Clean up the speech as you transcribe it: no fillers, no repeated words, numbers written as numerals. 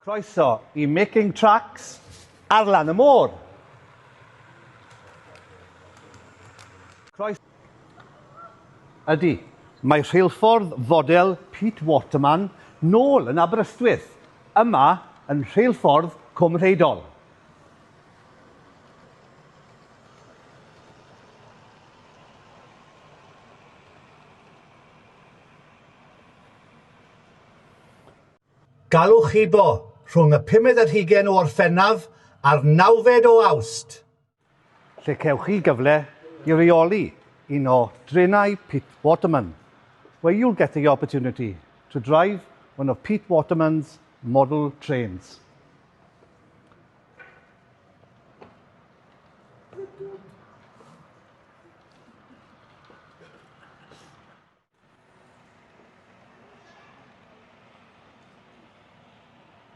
Croeso i Making Tracks ar lan y môr. Croeso. Ydy, mae rheilffordd fodel Pete Waterman nôl yn Aberystwyth, yma yn rheilffordd Cwm Rheidol. Galwch hibo rhwng y pumed ar hugain o Orffennaf a'r nawfed o Awst, lle cewch chi gyfle i reoli un o drenau Pete Waterman, where you'll get the opportunity to drive one of Pete Waterman's model trains.